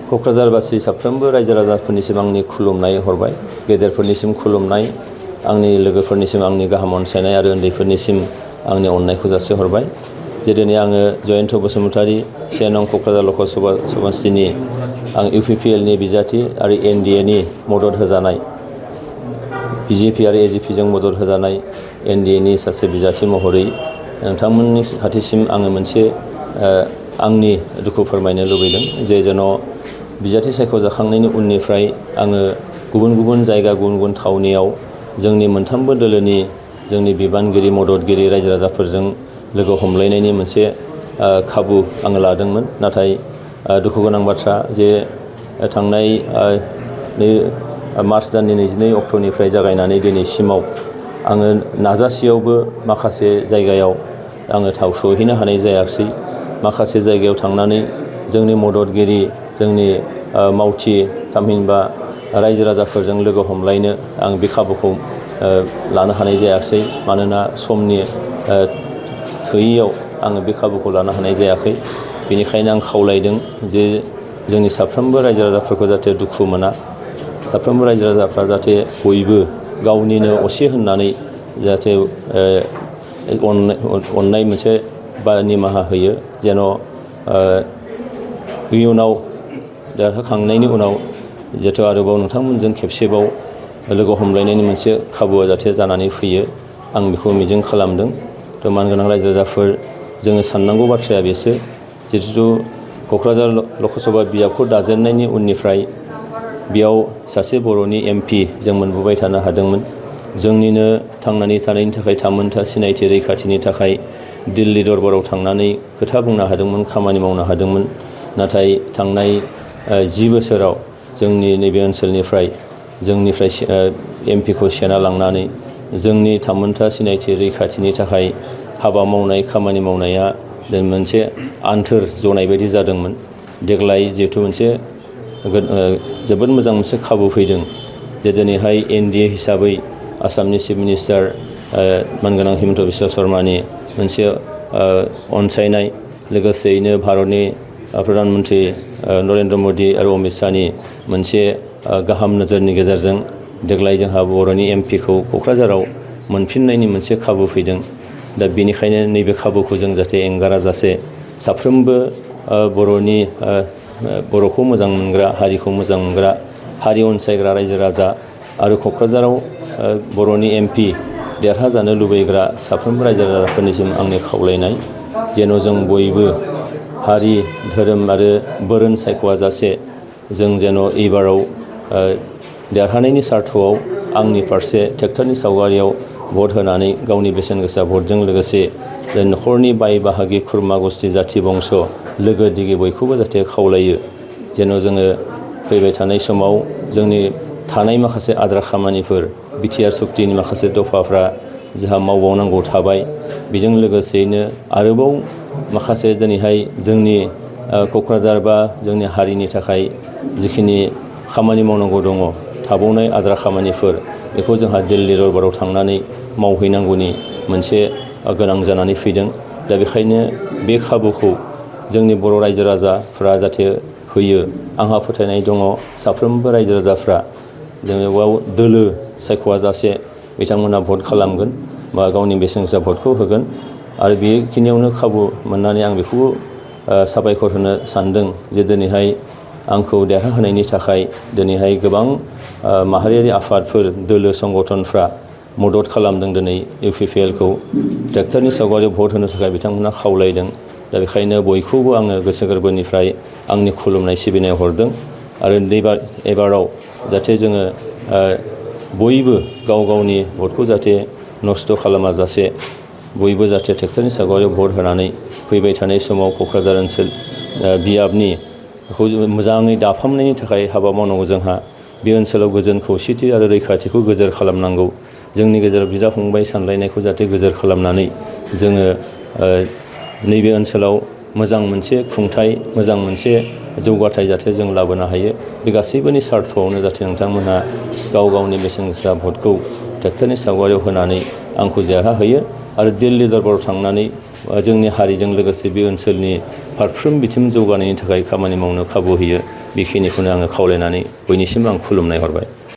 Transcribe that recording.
क'क्राझारबासि साफ्रोमबो रायजो राजाफोरनिसिम आंनि खुलुमनाय हरबाय गेदेरफोरनिसिम खुलुमनाय आंनि लोगोफोरनिसिम आंनि गाहाम अनसायनाय आरो उन्दैफोरनिसिम आंनि अननायखौ जासिहरबाय जे दिनै आङो जयन्त बसुमतारी 1 नं क'क्राझार लकसभा समस्टिनि आं इउपिपिएलनि बिजाथि आरो एनडिएनि मदद होजानाय बिजेपि आरो एजिपिजों मदद होजानाय एनडिएनि सासे बिजाथि महरै नोंथांमोननि खाथिसिम आङो मोनसे आंनि दुखु फोरमायनो लुबैदों जे जेन' बिजाथि सायख'जाखांनायनि उननिफ्राय आङो गुबुन गुबुन जायगा गुबुन गुबुन थावनियाव जोंनि मोनथामबो दोलोनि जोंनि बिबानगिरि मददगिरि रायजो राजाफोरजों लोगो हमलायनायनि मोनसे खाबु आङो लादोंमोन नाथाय दुखु गोनां बाथ्रा जे थांनाय मार्च दाननि 22 अक्ट'निफ्राय जागायनानै दिनैसिमाव आङो नाजासेयावबो माखासे जायगायाव आङो सहैनो हानाय जायाखिसै माखासे जायगायाव थांनानै जोंनि मददगिरि जोंनि मावथि थामहिनबा रायजो राजाफोरजों लोगो हमलायनो आं बे खाबुखौ लानो हानाय जायाखिसै मानोना समनि थोयैयाव आङो बे खाबुखौ लानो हानाय जायाखै बेनिखायनो आं खावलायदों जे जोंनि साफ्रोमबो रायजो राजाफोरखौ जाहाथे दुखु मोना साफ्रोमबो रायजो राजाफ्रा जाहाथे बयबो गावनिनो असे होननानै जाहाथे अननाय मोनसे बा निमाहा होयो जेन' इयुनाव देरहाखांनायनि उनाव जिहेथु आरोबाव नोंथांमोनजों खेबसेबाव लोगो हमलायनायनि मोनसे खाबुआ जाहाथे जानानै फैयो आं बेखौ मिजिं खालामदों थ' मानगोनां रायजो राजाफोर जोङो साननांगौ बाथ्राया बेसो जिहेतु क'क्राझार लकसभा बियाबखौ दाजेननायनि उननिफ्राय बेयाव सासे बर'नि एमपि जों मोनबोबाय थानो हादोंमोन जोंनिनो थांनानै थानायनि थाखाय थामोनथा सिनायथि रैखाथिनि थाखाय दिल्ली दरबाराव थांनानै खोथा बुंनो हादोंमोन खामानि मावनो हादोंमोन नाथाय थांनाय 10 बोसोराव जोंनि नैबे ओनसोलनिफ्राय जोंनिफ्राय एमपिखौ सेना लांनानै जोंनि थामोनथा सिनायथि रैखाथिनि थाखाय हाबा मावनाय खामानि मावनाया मोनसे आन्थोर जनाय बायदि जादोंमोन देग्लाय जिहेथु मोनसे जोबोद मोजां मोनसे खाबु फैदों जे दिनैहाय एनडिए हिसाबै आसामनि चिफ मिनिस्टार मानगोनां हिमन्त बिश्व शर्मानि मोनसे अनसायनाय लोगोसेयैनो भारतनि प्रधान मन्त्रि नरेन्द्र मदि आरो अमित शाहनि मोनसे गाहाम नोजोरनि गेजेरजों देग्लाय जोंहा बर'नि एमपिखौ क'क्राझाराव मोनफिननायनि मोनसे खाबु फैदों दा बेनिखायनो नैबे खाबुखौ जों जाहाथे एंगाराजासे साफ्रोमबो बर'खौ मोजां मोनग्रा हारिखौ मोजां मोनग्रा हारि अनसायग्रा रायजो राजा आरो क'क्राझाराव बर'नि एमपि देरहाजानो लुबैग्रा साफ्रोमबो रायजो राजाफोरनिसिम आंनि खावलायनाय जेन' जों बयबो हारि धोरोम आरो बोरोन सायख'आजासे जों जेन' एबाराव देरहानायनि सार्थ'आव आंनि फारसे ट्रेक्टरनि सावगारियाव भट होनानै गावनि बेसेन गोसा भटजों लोगोसे न'खरनि बाय बाहागि खुरमा गुस्थि जाथि बंस लोगो दिगि बयखौबो जाहाथे खावलायो जेन' जोङो फैबाय थानाय समाव जोंनि थानाय माखासे आद्रा खामानिफोर बिटिआर सुक्तिनि माखासे दफाफ्रा जोंहा मावबावनांगौ थाबाय बेजों लोगोसेयैनो आरोबाव माखासे दिनैहाय जोंनि क'क्राझार बा जोंनि हारिनि थाखाय जिखिनि खामानि मावनांगौ दङ थाबावनाय आद्रा खामानिफोर बेखौ जोंहा दिल्ली दरबाराव थांनानै मावहैनांगौनि मोनसे गोनां जानानै फैदों दा बेखायनो बे खाबुखौ जोंनि बर' रायजो राजाफ्रा जाहाथे होयो आंहा फोथायनाय दङ साफ्रोमबो रायजो राजाफ्रा जोङो दोलो सायख'आजासे बिथांमोना भट खालामगोन बा गावनि बेसेन गोसा भटखौ होगोन आरो बेखिनियावनो खाबु मोननानै आं बेखौबो साबायखर होनो सानदों जे दिनैहाय आंखौ देरहाहोनायनि थाखाय दिनैहाय गोबां माहारियारि आफादफोर दोलो संगठनफ्रा मदद खालामदों दिनै इउपिपिएलखौ ट्रेक्टरनि सावगारियाव भट होनो थाखाय बिथांमोना खावलायदों दा बेखायनो बयखौबो आङो गोसो गोरबोनिफ्राय आंनि खुलुमनाय सिबिनाय हरदों आरो एबाराव जाहाथे जोङो बयबो गाव गावनि भटखौ जाहाथे नस्थ' खालामाजासे बयबो जाहाथे ट्रेक्टरनि सावगारियाव भट होनानै फैबाय थानाय समाव क'क्राझार ओनसोल बियाबनि बेखौ मोजाङै दाफामनायनि थाखाय हाबा मावनांगौ जोंहा बे ओनसोलाव गोजोन खौसेथि आरो रैखाथिखौ गोजोर खालामनांगौ जोंनि गेजेराव बिदा फंबाय सानलायनायखौ जाहाथे गोजोर खालामनानै जोङो नैबे ओनसोलाव मोजां मोनसे खुंथाय मोजां मोनसे जौगाथाय जाहाथे जों लाबोनो हायो बे गासैबोनि सार्थआवनो जाहाथे नोंथांमोनहा गाव गावनि बेसेन गोसा भटखौ ट्रेक्टरनि सावगारियाव होनानै आंखौ देरहाहोयो आरो दिल्ली दरबाराव थांनानै जोंनि हारिजों लोगोसे बे ओनसोलनि फारफ्रोम बिथिं जौगानायनि थाखाय खामानि मावनो खाबु होयो। बेखिनिखौनो आङो खावलायनानै बयनिसिम आं खुलुमनाय हरबाय।